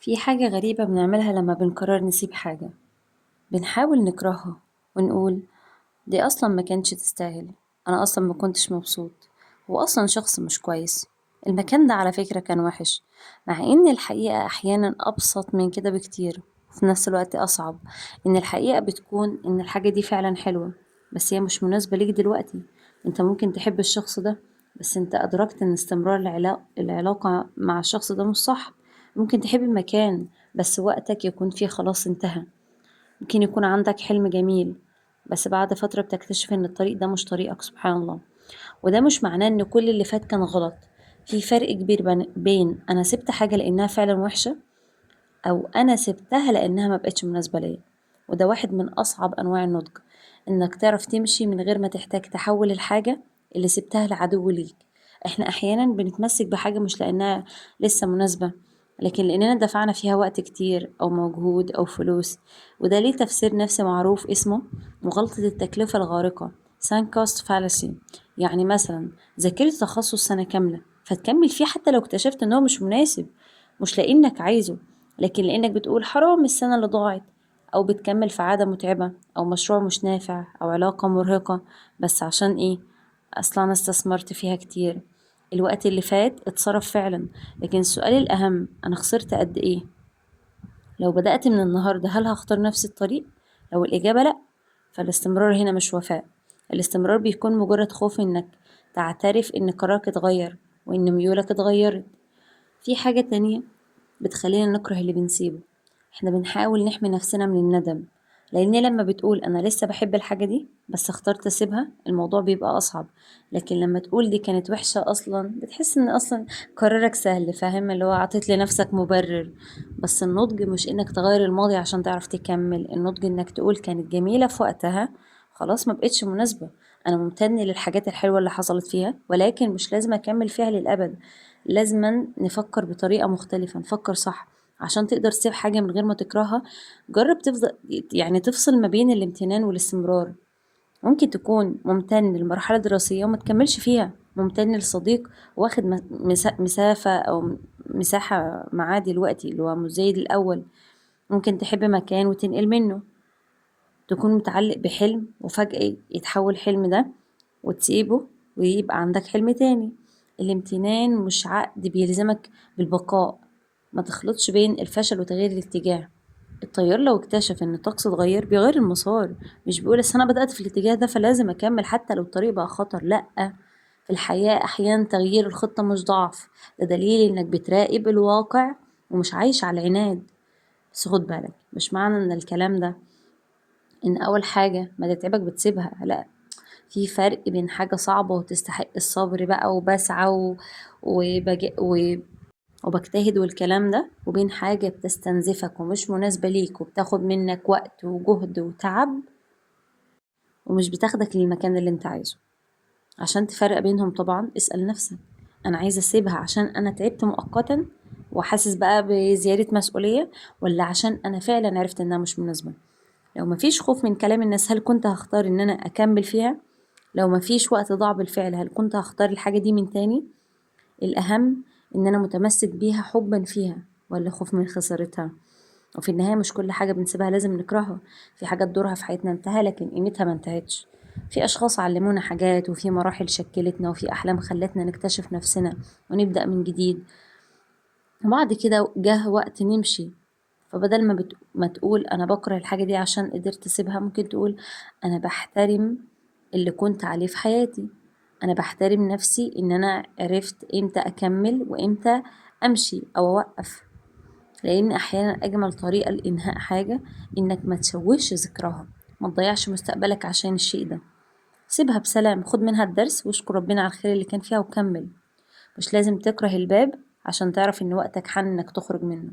في حاجة غريبة بنعملها لما بنقرر نسيب حاجة، بنحاول نكرهها ونقول دي أصلا ما كانتش تستاهل، أنا أصلا ما كنتش مبسوط، هو أصلا شخص مش كويس، المكان ده على فكرة كان وحش. مع إن الحقيقة أحيانا أبسط من كده بكتير، وفي نفس الوقت أصعب. إن الحقيقة بتكون إن الحاجة دي فعلا حلوة، بس هي مش مناسبة ليك دلوقتي. أنت ممكن تحب الشخص ده، بس أنت أدركت إن استمرار العلاقة مع الشخص ده مش صح. ممكن تحب المكان، بس وقتك يكون فيه خلاص انتهى. ممكن يكون عندك حلم جميل، بس بعد فترة بتكتشف إن الطريق ده مش طريقك، سبحان الله. وده مش معناه إن كل اللي فات كان غلط. في فرق كبير بين أنا سبت حاجة لأنها فعلا وحشة، أو أنا سبتها لأنها ما بقتش مناسبة ليا. وده واحد من أصعب أنواع النضج، إنك تعرف تمشي من غير ما تحتاج تحول الحاجة اللي سبتها لعدو ليك. إحنا أحيانا بنتمسك بحاجة مش لأنها لسه مناسبة، لكن لأننا دفعنا فيها وقت كتير أو مجهود أو فلوس. وده ليه تفسير نفسي معروف اسمه مغالطة التكلفة الغارقة، sunk cost fallacy. يعني مثلا ذاكرت تخصص سنة كاملة فتكمل فيه حتى لو اكتشفت إن هو مش مناسب، مش لأنك عايزه، لكن لأنك بتقول حرام السنة اللي ضاعت. أو بتكمل في عادة متعبة أو مشروع مش نافع أو علاقة مرهقة، بس عشان إيه؟ أصلا أنا استثمرت فيها كتير، الوقت اللي فات اتصرف فعلا. لكن السؤال الأهم، أنا خسرت قد إيه؟ لو بدأت من النهاردة هل هختار نفس الطريق؟ لو الإجابة لأ، فالاستمرار هنا مش وفاء. الاستمرار بيكون مجرد خوف إنك تعترف إن قرارك اتغير وإن ميولك اتغيرت. في حاجة تانية بتخلينا نكره اللي بنسيبه، احنا بنحاول نحمي نفسنا من الندم. لأن لما بتقول أنا لسه بحب الحاجة دي بس اخترت أسيبها، الموضوع بيبقى أصعب. لكن لما تقول دي كانت وحشة أصلا، بتحس إن أصلا قرارك سهل، فاهم؟ اللي هو عطيت لنفسك مبرر. بس النضج مش إنك تغير الماضي عشان تعرف تكمل، النضج إنك تقول كانت جميلة في وقتها، خلاص ما بقتش مناسبة، أنا ممتن للحاجات الحلوة اللي حصلت فيها، ولكن مش لازم أكمل فيها للأبد. لازم نفكر بطريقة مختلفة، نفكر صح عشان تقدر تسيب حاجة من غير ما تكرهها. جرب تفضل، يعني تفصل ما بين الامتنان والاستمرار. ممكن تكون ممتن للمرحلة الدراسية وما تكملش فيها، ممتن لصديق واخد مسافة أو مساحة معاه دلوقتي اللي هو مش زي الأول. ممكن تحب مكان وتنقل منه، تكون متعلق بحلم وفجأة يتحول الحلم ده وتسيبه ويبقى عندك حلم تاني. الامتنان مش عقد بيلزمك بالبقاء. ما تخلطش بين الفشل وتغيير الاتجاه. الطيار لو اكتشف ان الطقس اتغير بيغير المسار، مش بيقول اصل انا بدأت في الاتجاه ده فلازم اكمل حتى لو الطريق بقى خطر. لا، في الحياة احيانا تغيير الخطة مش ضعف، ده دليل انك بتراقب الواقع ومش عايش على العناد. بس خد بالك، مش معنى ان الكلام ده ان اول حاجة ما تتعبك بتسيبها، لا، في فرق بين حاجة صعبة وتستحق الصبر بقى وبسعى وبجتهد والكلام ده، وبين حاجة بتستنزفك ومش مناسبة ليك وبتاخد منك وقت وجهد وتعب ومش بتاخدك للمكان اللي انت عايزه. عشان تفرق بينهم طبعا اسأل نفسك، انا عايزة اسيبها عشان انا تعبت مؤقتا وحاسس بقى بزيادة مسؤولية، ولا عشان انا فعلا عرفت انها مش مناسبة؟ لو مفيش خوف من كلام الناس هل كنت هختار ان انا اكمل فيها؟ لو مفيش وقت ضاع بالفعل هل كنت هختار الحاجة دي من تاني؟ الأهم إن أنا متمسك بيها حبا فيها ولا خوف من خسارتها. وفي النهاية مش كل حاجة بنسيبها لازم نكرهها، في حاجات دورها في حياتنا انتهى لكن قيمتها ما انتهتش. في أشخاص علمونا حاجات، وفي مراحل شكلتنا، وفي أحلام خلتنا نكتشف نفسنا ونبدأ من جديد، وبعد كده جه وقت نمشي. فبدل ما تقول أنا بكره الحاجة دي عشان قدرت أسيبها، ممكن تقول أنا بحترم اللي كنت عليه في حياتي، أنا بحترم نفسي إن أنا عرفت إمتى أكمل وإمتى أمشي أو أوقف. لأن أحيانا أجمل طريقة لإنهاء حاجة إنك ما تشوهش ذكرها، ما تضيعش مستقبلك عشان الشيء ده. سيبها بسلام، خد منها الدرس واشكر ربنا على الخير اللي كان فيها وكمل. مش لازم تكره الباب عشان تعرف إن وقتك حان إنك تخرج منه.